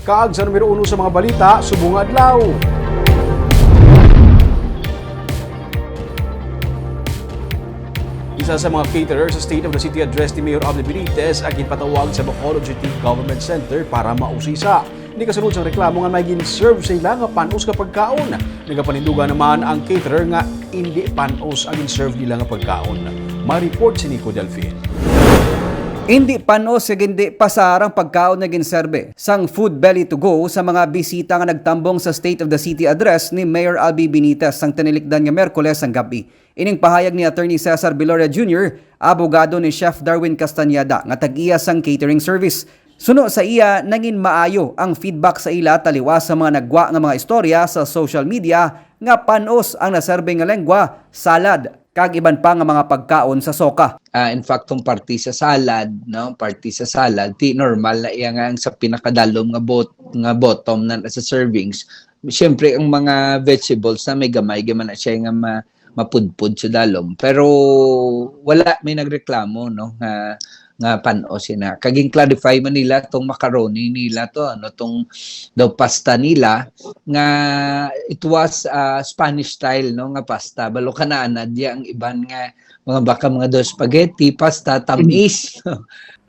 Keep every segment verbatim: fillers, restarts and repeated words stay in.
Kag sa numero uno sa mga balita subong nga adlaw. Isa sa mga caterer sa State of the City Address ni Mayor Abby Benitez ang ginpatawag sa Bacolod City Government Center para mausisa. Ini kasunod sang reklamo nga may gin-serve sa ila nga pan-os nga pagkaon. Nagapanindugan naman ang caterer nga indi pan-os ang gin-serve nila nga pagkaon. May report si Nico Delfin. Indi pan-os kag indi pasar ang pagkaon nga ginserbe sang Food Belly to Go sa mga bisita nga nagtambong sa State of the City Address ni Mayor Abby Benitez sang tinilikdan nga Miyerkules sang gab-i. Ining pahayag ni Attorney Cesar Viloria Junior, abogado ni Chef Darwin Castañeda, nga tag-iya sang catering service. Suno sa iya, nangin maayo ang feedback sa ila taliwas sa mga naggwa nga mga istorya sa social media nga pan-os ang naserbe nga lengwa, salad, kag iban pa nga mga pagkaon sa soka. Ah, in fact, kung parte sa salad, no, parte sa salad, ti normal na iya nga ang sa pinakadalom nga bot-, nga bottom na sa servings. Siyempre, ang mga vegetables na may gamay, gamay na siya nga ma-, mapudpod sa dalom. Pero wala may nagreklamo, no, nga, nga pan-os sina. Kaging clarify man nila tong macaroni nila to, ano, tong daw pasta nila nga it was, ah, Spanish style, no, nga pasta. Balo ka na, nadya ang iban nga mga baka mga daw spaghetti, pasta, tamis.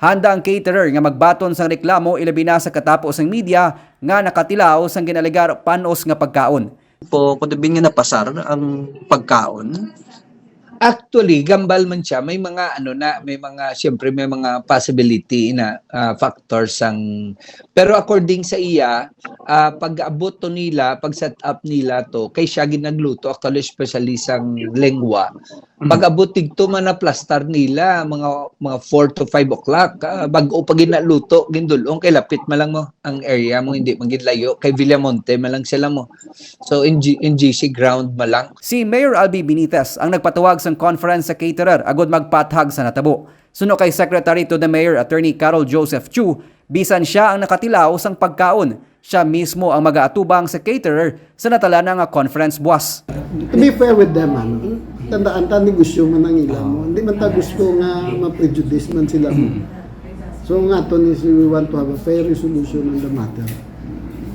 Handa ang caterer nga magbaton sang reklamo, ilabi na sa katapo sang media nga nakatilaw sang ginalegar panos nga pagkaon. Po, kung diin nga napasar ang pagkaon? Actually, gambal man siya. May mga, ano na, may mga, siyempre, may mga possibility na, ah, factors ang, pero according sa iya, ah, pag-abot to nila, pag-set up nila to, kay siya ginagluto, actually, especially sang lengwa. Mm. Pag-abot didto, man naplastar nila, mga, mga four to five o'clock, ah, bag-o pa ginaluto, gindulong, kay lapit man lang mo ang area mo, hindi man gid layo, kay Villamonte man lang sila mo. So, in G-, in G C ground man lang. Si Mayor Albi Benitez ang nagpatawag sang conference sa caterer agud magpathag sa natabo. Suno kay Secretary to the Mayor Attorney Carol Joseph Chu, bisan sia ang nakatilaw sang pagkaon, sia mismo ang magaatubang sa caterer sa natalana nga conference buas. To be fair with them, ano, tandaan ta, negosyo man ang ila mo. Hindi man ta gusto nga ma-prejudice man sila mo. So, nga to ni, we want to have a fair resolution on the matter.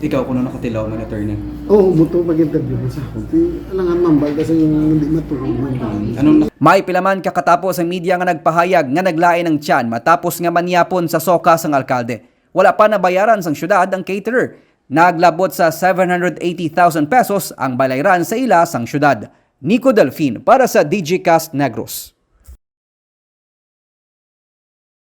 Ikaw, kuno nakatilaw man, attorney? Oo, mo to pag-interview mo sa akon. Ti, alangan mambal ka sa iyong hindi matuod man. Anong May pila man ka katapo sang media nga nagpahayag nga naglain ang tiyan matapos nga manyapon sa soka sang alkalde. Wala pa nabayaran sang syudad ang caterer. Naglabot sa seven hundred eighty thousand pesos ang balayran sa ila sang syudad. Nico Delfin para sa D J Cast Negros.